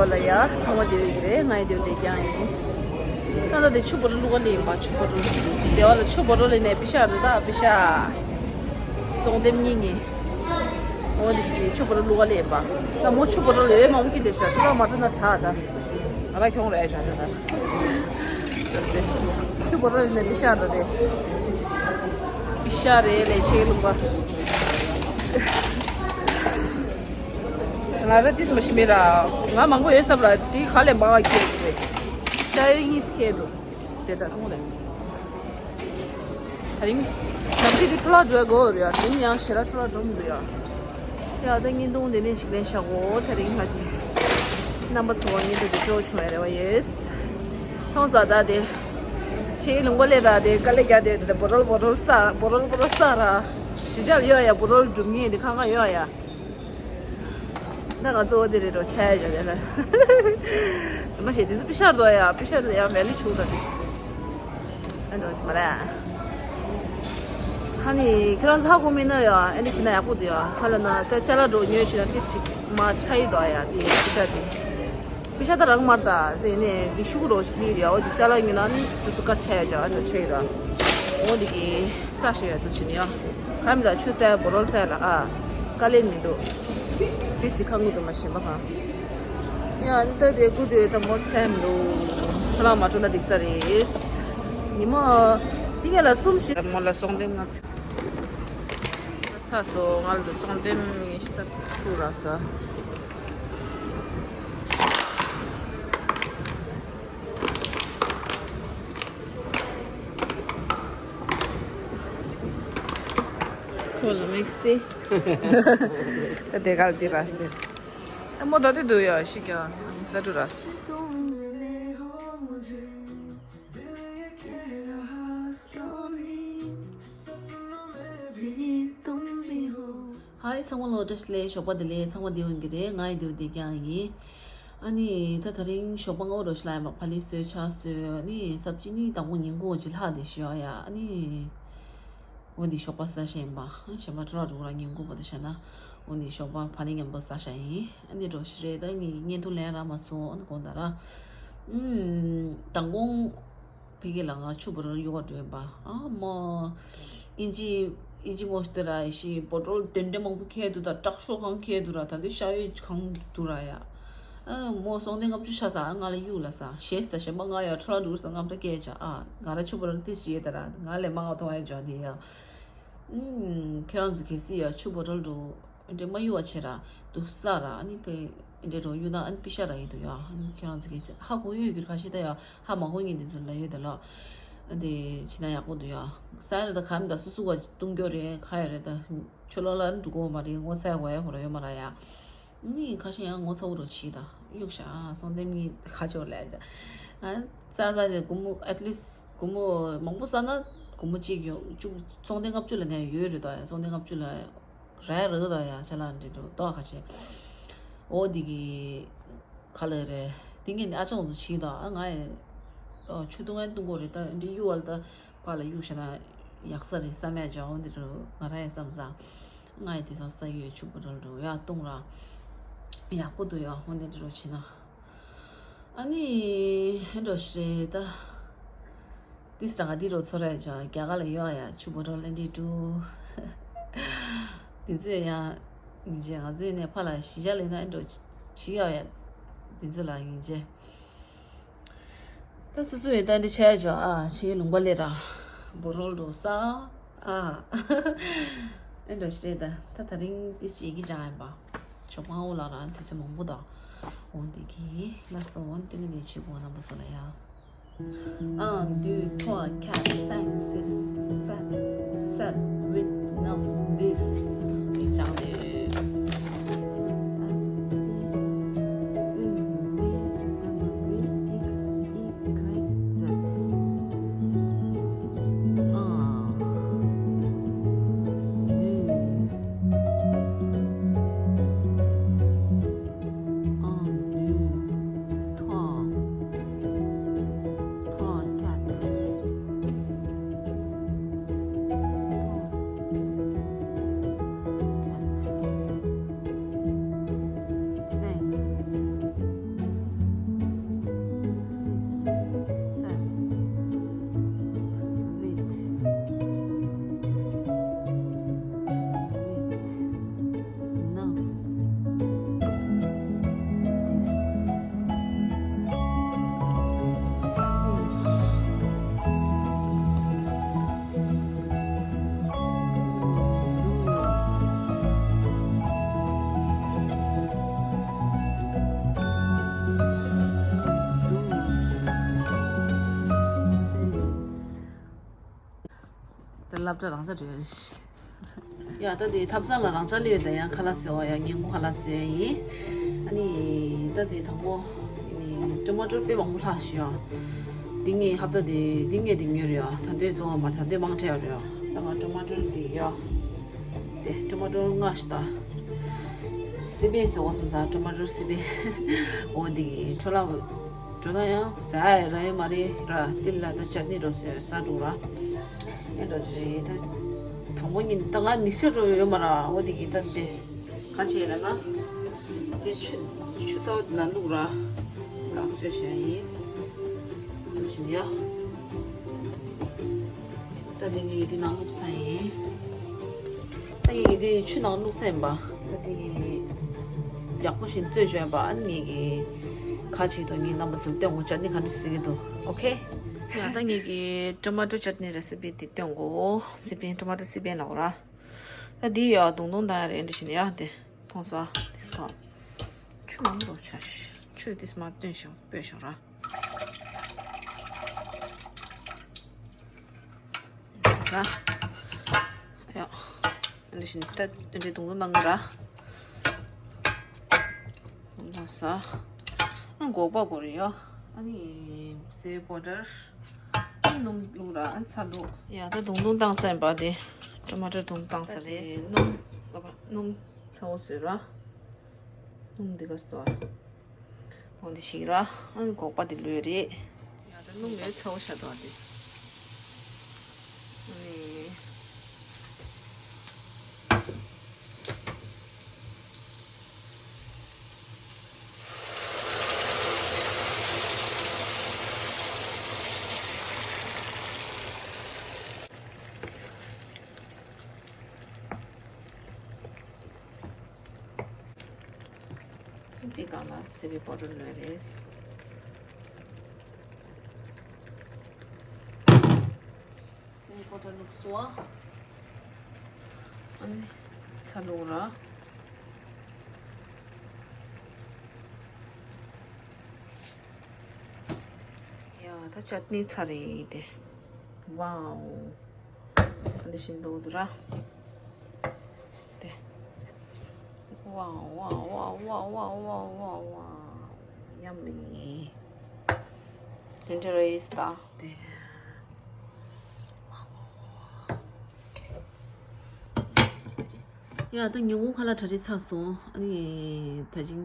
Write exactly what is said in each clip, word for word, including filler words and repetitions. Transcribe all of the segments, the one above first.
ལ་ཡ་ཚང་མ་བདེ་པོ་ཡིན་རེད། ང་ཡི་བདེ་པོ་བདེ་རྐྱང་ཡིན། ད་ལྟ་དེ་ཆུ་བོ་རུ་བླུག་ག་སླེབས་ཡིན་པ། ཆུ་བོ་རུ་བདེ་བ་ལ་ཆུ་བོ་རུ་ལ་ནས་པི་ཤ་རེད། ད་པི་ཤ་སོང་ལྟེམ་གཉིས་གཉིས། འོ་འདི་ཞིག་ཆུ་བོ་རུ་བླུག་ག་སླེབས་ཡིན་པ། ད་མོ་ཆུ་བོ་རུ་ལ་ཡོད་མང་པོ་ཁྱེར་ལེ་ཤ་ཁྲི་ལ་མ་ཁྲི་ན་དྲག་ད། ང་ར་གྱོང་རེད་བྱ་ད་ད། ཆུ་བོ་རུ་ལ་ནས་པི་ཤ་རེད་དེ། པི་ཤ་རེད་ལས་ཆེ་ལུང་པ། ང་ར་ཏིས་མ་ཤི་མེད་ར། ང་མང་པོ་ཡོད་བསམ་ར། དེ་ག་ལས་མང་བ་ཁྱེར་འདུག་རེད། ཤ་ཡོད་གཉིས་ཁྱེར་འདུག་དེ་ལྟར་མཐོང་རེད། ད་རིང་ནམ་རྒྱུན་དུ་འཕྲོ་བརླག་འགྲོ་ཡ་དགོས་རེད་ཡ། དེ་ཡང་ཞེ་དྲག་འཕྲོ་བརླག་འགྲོ་མི་འདུག་ཡ། ཡ་ད་བརྙན་ཐུང་དེ་ནས་ཞིག་ལེན་བཞག་གོ། ད་རིང་ང་ཅི་རྣམ་པ་ཚོ་བརྙན་ཐུང་དེ་སྤྲོ་བྱུང་བའི་རེ་བ་ཡོད། མཐོང་ས་ད་དེ་ཆེའི་ལུང་པ་ལས་ར་དེ་དཀའ་ལས་རྒྱག་དེ་དེ་བོ་རོལ་བོ་རོལ་ས་བོ་རོལ་བོ་རོལ་ས་ར་ཞི་ཅག་ཡོད་ཡ། བོ་རོལ་སྒྲུབ་ངེས་དེ་ཁང་ཁང་ཡོད་ཡ། ད་ང་ཚོ་འོ་དེ་རེད་འགྲོ་ཆ་ཡ་ཡོད་ལ། ཙི་མ་ཞེ་དེ་ཚོ་པི་ཤར་དོ་ཡ། པི་ཤར་དོ་ཡ་མེ་ལི་ཆུ་ད་དེ། ཨ་འགྲོ་ཞི་མ་ར། ཧ་ནི་ཁྱོད་རང་ཚ་གོ་མིན་ན་ཡ། ཨ་འདི་ཞི་ན་ཡག་པོ་འདུག་ཡ། ཧ་ལ་ན་ད་ཅ་ལག་འགྲོ་ཉོས་ཆེ་ན་ཏི་ཞིག་མ་ཆ་ཡི་དོ་ཡ། དེ་པི་ཤར་དེ། པི་ཤར་ད་རང་མར་ད་དེ་ནས་དེ་ཤུ་གུ་རོ་ཞིག་ལི་ཡ། འོ་དེ་ཅ་ལག་ཉོས་ན་ནི་སུ་སུ་ཀ་ཆ་ཡ་ཅག་ཨ་འགྲོ་ཆ་ཡི་ར། འོ་དེ་གི་ས་ཞིག་ཡ་དུ་ཞི་ནི་ཡ། ཁམ་ལ་ཆུ་སེ་བོ་རོལ་སེ་ལ་ཨ། དཀའ་ལས་མི་འདུག་དེ་ཞིག་ཁ་ངུ་དུ་མ་ཞིམ་པ་ཧ། ཡང་ད་དེ་དགུ་དེ་ད་མོ་ཚེམ་འདུག་ཁ་ལག་མ་འགྲོ་ན་འགྲིག་ས་རེད། ཉི་མ་དེ་ག་ལ་གསུམ་ཞིག་མོ་ལ་སོང་དེ་ང་ཚ་སོ་ང་ལ་སོང་དེ་ངས་ཤི་ད་ཁུ་ར་ས། ཁོ་ལ་མིག་སི། ད་དེ་ག་ལ་དེ་ར་སྟེ། ཨ་མོ་ད་དེ་འདུག་ཡ་ཤི་ཀྱང་ས་འགྲོ་ར་སྟེ། ཧའི་ཚང་མ་ལོ་བཀྲ་ཤིས་བདེ་ལེགས། ཞོགས་པ་བདེ་ལེགས། ཚང་མ་བདེ་འོང་གི་རེད། ང་ཡི་བདེ་བོ་བདེ་རྐྱང་ཡིན། ཨ་ནི་ད་ད་རིང་ཞོགས་པ་སྔ་པོ་རོ་ཞིག་ལ་ཡིན་པ་ཕ་ལི་གསོལ་ཕྱག་གསོལ། ཨ་ནི་སབ་ཅི་ནི་དང་པོ་ཉིན་གུང་ཅི་ལྷག་དེ་ཞུ་ཡ། ཨ་ནི་འོ་འདི་ཞོགས་པ་ཟ་ཤེས་ཡིན་པ། གཞན་པ་འཕྲོ་བརླག་འགྲོ་ག་ཉིན་གུང་པ་དེ་བྱས་ན་འོ་འདི་ཞོགས་པ་ཕ་ལི་མཉམ་པོ་ཟ་ཤ་ཡིན། ཨ་ནི་རོ་ཞིག་རེད། ད་ངས་བརྙན་ཐུང་ལེན་རག་མ་སོང་། ཨ་ནི་དགོངས་དག་ར། ཨུམ། མདང་དགོང་ཕ་གི་ལ་ང་ཆུ་བོ་རོལ་གཡུག་ག་འགྲོ་ཡིན་པ། ཨ་མ། ཨིན་ཇི་ཨིན་ཇི་མོ་ཤི་དེ་ར་ཤི་བོ་ཊོལ་དེ་འདྲ་མང་པོ་ཁྱེར་འདུག་ད་དྲག་ཤོས་གང་ཁྱེར་འདུག་ར། ད་དུ་ཤ་ཡོད་གང་འདུག་ར་ཡ། ཨ་མོ་སོང་དེ་ལྔ་བཅུ་ཤ་ཟ། ང་ལ་གཡུག་ལ་ཟ་ཞེས་ད་གཞན་པ་ང་ཡ་འཕྲོ་བརླག་འགྲོ་ས་ལྔ་བཅུ་སྐད་ཆ། ཨ་ང་ར་ཆུ་བོ་རོལ་ཏི་ཤི་ཡོད་ད་ར། ང་ལས་མང་བ་མཐོང་ཡ་འཇོག་དེ་ཡ། ཨུམ། ཁྱེད་རང་ཚོ་གལ་སྲིད་ཡ་ཆུ་བོ་ཊོལ་འགྲོ་འདྲེ་མ་གཡུག་བ་བྱེད་ར་འདུག་ས་ར། ཨ་ནི་པེ་འདྲེ་རོ་གཡུག་ན་ཨ་ནི་པི་ཤ་ར་ཡིན་འདུག་ཡ། ཨ་ནི་ཁྱེད་རང་ཚོ་གལ་སྲིད་ཧ་གོ་ཡོད་གི་ཁ་ཤས་ད་ཡ་ཧ་མ་གོ་ཉིན་དེ་ཚོ་ལ་ཡོད་ད་ལོ། ཨ་དེ་ཕྱི་ན་ཡག་པོ་འདུག་ཡ། ས་ཡ་ད་གམ་ད་སུ་སུ་བ་བཏུང་རྒྱུ་རེད། ག་ཡ་རེད་ད། ཆུ་ལོག་ལ་འགྲོ་གོ་མ་རེད། ངོ་ཚ་ཡ་གོ་ཡ་ཧོ་ར་ཡོད་མ་ར་ཡ། ནི་ཁ་ཤས་ཡང་ངོ་ཚ་བོ་རོ་ཆི་ད་གཡུག་ཤ་སོང་དེ་མི་ཁ་ཆོ་ལས་ཀྱ། ཨ་ཙ་ཙ་ཅེ་སྒོར་མོ་at least་སྒོར་མོ་མང་པོ་ས་ན་སྒོར་མོ་གཅིག་ཡོད་བཅུ། སོང་དེ་ལྔ་བཅུ་ལ་ནས་ཡོད་རེད་ད་ཡ། སོང་དེ་ལྔ་བཅུ་ལ་ར་ར་ད་ཡ་ཆ་ལ་འདྲི་འགྲོ་ཏོ་ཁ་ཆེ། འོ་འདི་གི་ཁ་ལ་རེད། དེ་ངས་ནི་ཨ་ཅག་ཚོ་ཆི་ད་ཨ་ང་ཡ་ཆུ་འཐུང་ཡ་འཐུང་གོ་རེད་ད་འདི་གཡུག་བ་ལ་ད། ཕར་ལ་གཡུག་བྱས་ན་ཡག་ས་རེད་བསམ་ཡ་ཅིག་འོ་འདི་འདྲ་ང་རང་ཡང་བསམ་ས། ང་ཡི་དེང་སང་ས་ཡོད་ཆུ་བོ་རོལ་འགྲོ་ཡ་བཏུང་ར་ཡག་པོ་འདུག་ཡ། འོ་འདི་འདྲ་བྱས་ན་ཨ་ནི་འགྲོ་ཤེས་ད། དེ་སྲང་འདི་རོ་ཚོ་ར་ཡ་ཅིག་རྒྱ་གར་ལ་ཡོད་ཡ་ཆུ་བོ་རོལ་འདི་འགྲོ། དེ་ཚོས་ཡང་ངེད་ཅག་ང་ཚོའི་ནས་ཕར་ལ་གཞིས་ཆགས་ལ་ཡིན་ན་འགྲོ་བྱེད་ཡ་ཡ། དེ་ཚོ་ལ་ངེད་ཅག་ད་སོ་སོ་ཡི་ད་འདི་བྱས་ཅོ་ཨ་ཕྱིའི་ལུང་པ་ལས་ར་བོ་རོལ་འགྲོ་ས་ཨ། ཨེ་འདྲ་ཞིག་རེད་ད། ད་ད་རིང་ཏི་ཞིག་གི་ཅང་ཡིན་པ། ཞོགས་པ་ཨོ་ལ་ར་དུས་ཚོད་མང་པོ་དང་འོང་དེ་གི་ལ་སོ་འོན་ཏི་ནི་ལས་བྱེད་པོ་རྣམ་པ་སོ་ལ་ཡ། Un, deux, trois, quatre, cinq, six, sept, sept, huit, neuf, dix. ཅང་དེ། S T U V W X Y Z. Un, deux, un, deux, trois, trois, quatre. ད་སློབ་གྲྭ་རང་ས་འགྲོ་ཡ་རེད། ཡ་ད་དེ་ཐབ་ཚང་ལ་རང་ཅག་སླེབས་ཡོད། ད་ཡང་ཁ་ལག་བཟོས་པ་ཡ། ཉིན་གུང་ཁ་ལག་བཟོས་ཡ་ཡིན། ཨ་ནི་ད་དེ་དང་པོ་ཨ་ནི་ཊོ་མ་ཊོ་དཔེ་མང་པོ་ལྷག་ཤག་ཡ། འདི་ངས་ཧབ་ད་དེ་འདི་ངས་དེ་ཉོས་རེད་ཡ། ད་དུང་བཙོང་བ་མ་རེད། ད་དུང་མང་དྲགས་རེད་ཡ། ད་ང་ཊོ་མ་ཊོ་དེ་ཡ། དེ་ཊོ་མ་ཊོ་ལྔ་ཞིག་ད། སི་པན་ཟེར་བ་སོང་ཙང་ཊོ་མ་ཊོ་སི་པན། འོ་འདི་གི་འཕྲོ་བརླག་འགྲོ་ན་ཡང་ཟ་ཡ་རག་ཡ་མ་རེད་ར། དེ་ལ་ད་ཅ་ནི་འགྲོ་ཟེར་ཟ་འགྲོ་ར། ཨེ་འགྲོ་ཅི་རེད་ད། དང་པོ་ཉིད་ད་ང་མིག་སེར་འགྲོ་ཡོད་མ་ར། འོ་འདི་གི་ད་དེ་ག་བྱས་ལ་ན། དེ་ཆུ་ཆུ་ཚ་བོ་ན་བླུགས་ར། ལག་བཙོས་བྱས་ཡིན། བྱིན་ཡ། ད་དེ་ངས་དེ་ནང་བླུགས་ས་ཡིན། ད་ངས་དེ་ཆུ་ནང་བླུགས་ས་ཡིན་པ། ད་དེ་ཡག་པོ་ཞིག་བཙོས་བྱས་པ། ཨ་ནི་ངས་ཀྱི་ཁ་ཆེ་དོ་ངས་རྣམ་པ་ཚོར་སྟོན་གོ། ཅ་ནི་ག་འདྲ་བཟོ་གི་འདུག་ཨོ་ཁེ། ཡ་ད་ངས་ཀྱི་ཊོ་མ་ཊོ་ཅ་ནི་རེ་སི་པི་དེ་སྟོན་གོ། སི་པན་ཊོ་མ་ཊོ་སི་པན་ལ་འོ་ར། ད་འདི་ཡ་དུང་དུང་དང་ཡ་རེ་འདྲ་ཞིག་ནི་ཡ་དེ་མཐོང་ས་དེ་སོ། ཆུ་མང་པོ་ཆ་ཤི་ཆུ་དེ་སྨ་སྟོན་ཞིང་སྤོས་ཤིང་ར། ཡ། འདི་བཞིན་ད་འདི་དུང་དུང་གནང་གི་ར། དུང་དུང་ས། ཨ་སྒོག་པ་སྒོག་རེད་ཡ། ཨ་ནི་སི་པན་པའུ་ཌར། ཨ་སྣུམ་བླུགས་ར། ཨ་ཚྭ་བླུགས། ཡ་ད་དུང་དུང་བཏང་ས་ཡིན་པ་དེ། ཊོ་མ་ཊོ་དུང་བཏང་ས་རེད། སྣུམ་ལོ་པ་སྣུམ་ཚ་བོ་བཟོས་ར། སྣུམ་འདི་ག་སྟོ། འོ་འདི་ཞིག་ར། ཨ་ནི་སྒོག་པ་འདི་ལོས་རེད། ཡ་ད་སྣུམ་ཡོད་ཚ་བོ་ཤ་དོ་འདི། ཨ་ནི། འདི་སྒང་ལ་སི་པན་པའུ་ཌར་ལོས་རེད། སི་པན་པའུ་ཌར་བླུགས་སོ། ཨ་ནི་ཚྭ་བླུགས་ར། ཡ་ད་ཅ་ནི་ཚར་རེད་དེ། ཝའོ། འདི་བཞིན་འདུག་འདུག་ར། དེ། ཝའོ་ཝའོ། Yummy. Tender is the. དེ། ཡ་ད་ཉིན་གུང་ཁ་ལག་གྲ་སྒྲིག་ཚར་སོང་། ཨ་ནི་ད་ཅིང་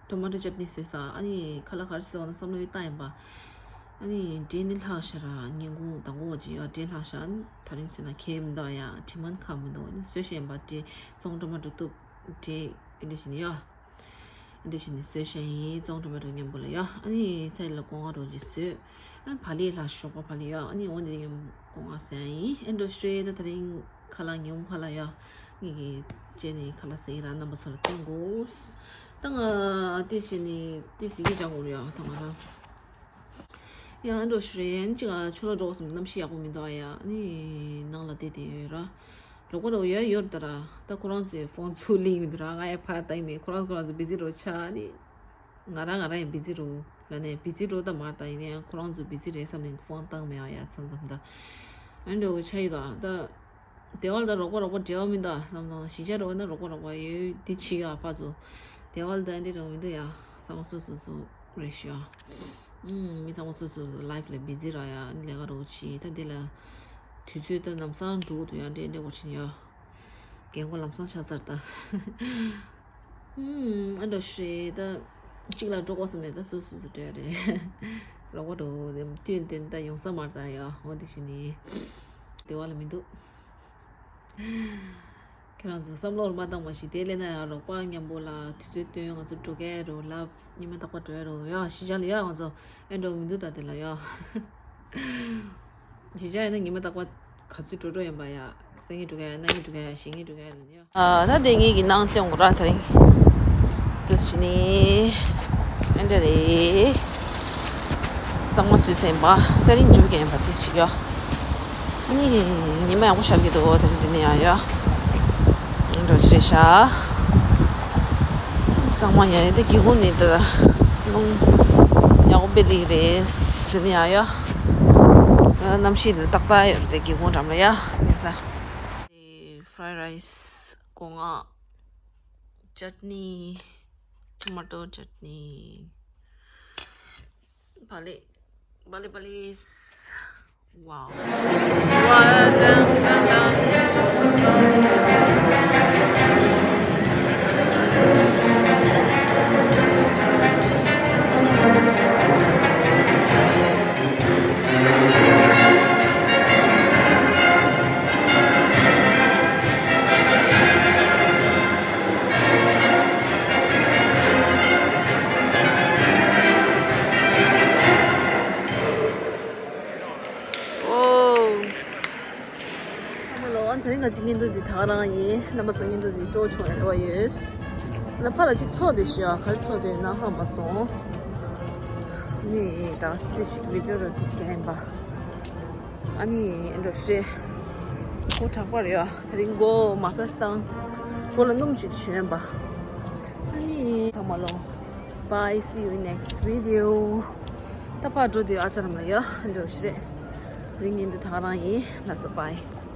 ཊོ་མ་ཊོ་ཅ་ནི་བཟོས་ས། ཨ་ནི་ཁ་ལག་ག་རེ་བཟོས་པ་ན་བསམ་བློ་ཡོད་བཏང་ཡིན་པ། ཨ་ནི་འབྲས་ནི་ལྷག་ཤག་ར། ཉིན་གུང་དང་པོ་ཅིག་ཡ་འབྲས་ལྷག་ཤག་ཨ་ནི་ད་རིང་བཟོས་ན་ཁྱད་མི་འདུག་ཡ། དྲི་མ་ཁ་མི་འདུག་ཨ་ནི་བཟོས་ཤེས་ཡིན་པ་འབྲས་བཙོང་ཊོ་མ་ཊོ་བཏུབ་འབྲས་ཨེ་འདྲ་བྱས་ནི་ཡ། ཨེ་འདྲ་བྱས་ནི་བཟོས་ཤེས་ཡིན། བཙོང་ཊོ་མ་ཊོ་མཉམ་པོ་ལ་ཡ། ཨ་ནི་ས་ཡི་ལ་སྒོ་ང་རོ་ཅིག་བཟོས། ཨ་ནི་བག་ལེབ་ལ་ཞོགས་པ་བག་ལེབ་ཡ། ཨ་ནི་འོ་འདི་མཉམ་སྒོ་ང་ཟ་ཡིན། ཨེ་འདྲ་ཤོད་ད་ད་རིང་། ཁ་ལག་ཉིན་གུང་ཁ་ལག་ཡ། ངེད་ཀྱི་ཅེ་ནི་ཁ་ལག་ཟ་ཡི་ར། རྣམ་པ་ཚོ་ལ་སྟོན་དགོས། ད་ང་དེ་བྱས་ནི་དེ་ཟི་གི་ཅང་གོ་རེད་ཡ། ད་ང་རང་ཡ་ཨ་འགྲོ་ཤི་རེད། ཅི་ག་ཆུ་ལ་འགྲོ་སོང་། གནམ་གཤིས་ཡག་པོ་མི་འདུག་ཨ་ཡ། ནི་ནང་ལ་བསྡད་དེ་ཡོད་ར། རོགས་པ་རོགས་ཡ་ཡོད་ད་ར། ད་ཁོ་རང་ཚོའི་ཕོན་ཚུར་ལེན་མི་འདུག་ར། ང་ཡ་ཕར་ལྟ་ཡི་མེད། ཁོ་རང་ཁོ་རང་ཚོ་བི་ཛི་རོ་ཆགས་ནི། ང་རང་ང་རང་ཡང་བི་ཛི་རུ་ལ་ནས་བི་ཛི་རུ་ད་མར་ད་ཡིན་ན་ཡང་ཁོ་རང་ཚོ་བི་ཛི་རེད་བསམ་ནས་ཕོན་བཏང་མེད་ཨ་ཡ། མཚམས་མཚམས་ད་ཨ་འདྲ་བོ་ཆ་ཡི་ད་ད་དེ་བ་ལ་ད་རོགས་པ་རོགས་པ་འབྲེལ་བ་མི་འདུག་བསམ་ཙང་གཞིས་ཆགས་རོགས་ན་རོགས་པ་རོགས་པ་ཡོད་འདི་ཆི་ཡ་ཕ་ཚོ་དེ་བ་ལ་ད་འདི་རོགས་མི་འདུག་ཡ། ཚང་མ་སོ་སོ་སོ་རེད་ཤི་ཡ། ཨུམ་མི་ཚང་མ་སོ་སོ་སོ་ལའིབ་ལ་བི་ཛི་ར་ཡ། ལས་ཀ་རོགས་ཆི་ད་འདི་ལ་དུས་ཚོད་ད་ལམ་སང་འགྲོ་གི་འདུག་ཡ། འདྲེ་འདྲེ་བོ་ཆི་ཡ། རྒན་གོག་ལམ་སང་ཆགས་ཚར་ད། ཨུམ། ཨ་འགྲོ་ཤེས་ད། གཅིག་ལ་འགྲོ་དགོས་བསམ་ནས་ད་སོ་སོ་སོ་འགྲོ་ཡ་རེད། རོགས་པ་འགྲོ་དེ་བསྟུན་ཏེ་ད་ཡོང་ས་མ་རེད་ད་ཡ། འོ་དེ་བཞིན་ནི། དེ་བ་ལ་མི་འདུག་ཁྱེད་རང་ཚོ་བསམ་བློ་མ་བཏང་བ་ཞིག་དེ་ལས་ན་ཡང་རོགས་པ་མཉམ་པོ་ལ་དུས་ཚོད་བཏོན། ང་ཚོ་འགྲོ་གས་རོགས་ལབ། ཉི་མ་རྟག་པར་འགྲོ་ཡ་རོགས་ཡ། གཞིས་ཆགས་ལ་ཡ་ང་ཚོ་ཨེ་འགྲོ་མི་འདུག་ད་དེ་ལ་ཡ། གཞིས་ཆགས་ཡིན་ན་ཉི་མ་རྟག་པར་ག་ཚོད་འགྲོ་འགྲོ་ཡིན་པ་ཡ། སང་ཉིན་འགྲོ་ག་ཡ། གནངས་ཉིན་འགྲོ་ག་ཡ། གཞེས་ཉིན་འགྲོ་ག་ཡ་ལ་ནི་ཡ། ཨ་ད་དེ་ངེད་ཀྱི་ནང་སྟོན་དགོས་ར་དེ་རིང་། དེ་ཕྱི་ནི་ཨེ་འདྲ་རེད། གཙང་མ་བཟོས་ཟིན་པ་ས་རིང་འཇུག་གི་ཡིན་པ་དེ་ཞིག་ཡ། ཨ་ནི་ཉི་མ་ཡག་པོ་ཤར་གི་འདུག་དེ་རིང་འདི་ནི་ཡ་ཡ། ཨེ་འདྲ་ཅི་རེད་ཤག་གཙང་མ་ཉལ་ཡ་དེ་སྒེའུ་ཁུང་ནས་ད་རླུང་ཡག་པོ་སྤེལ་གི་རེད་ཟེར་ནི་ཡ་ཡ། གནམ་གཤིས་ལ་ཏག་ཏག་ཡོད་རེད་དེ། སྒེའུ་ཁུང་འགྲམ་ལ་ཡ་ཡིན་ས། Fried rice, སྒོ་ང་ཅ་ནི། Tomato chutney. Bale, bale, bale. Wow. ཚང་མ་ལོ། ཨ་ནི་དེ་རིང་ང་ཅིག་བརྙན་ཐུང་འདི་ད་ག་རང་ཡིན། རྣམ་པ་ཚོ་བརྙན་ཐུང་འདི་སྤྲོ་བྱུང་ཡོད་རེ་བ་ཡོད། ཨ་ནི་ཕར་ལ་ཅིག་ཚོགས་བསྡད་ཤག་ག་རེ་ཚོགས་བསྡད་ཡོད་ན་ཧ་མ་སོང་། ནི་ད་འདི་ཞིག་བི་ཌིའོ་རོ་འདི་སྐྱེ་ཡིན་པ། ཨ་ནི་འགྲོ་ཤེས། སྒོ་དྲག་པ་རེད་ཡ། དེ་རིང་སྒོ་མ་སཱ་ཇི་བཏང་། སྒོ་ལ་སྣུམ་ཅིག་བྱོན་པ། ཨ་ནི་ཚང་མ་ལོ། Bye, see you in next video. ད་ཕར་འགྲོ་དུས་ཨ་ཅག་རམ་ལ་ཡ་འགྲོ་ཤེས། རིང་ཡིན་དུས་ད་ག་རང་ཡིན། ལགས་སོ། Bye.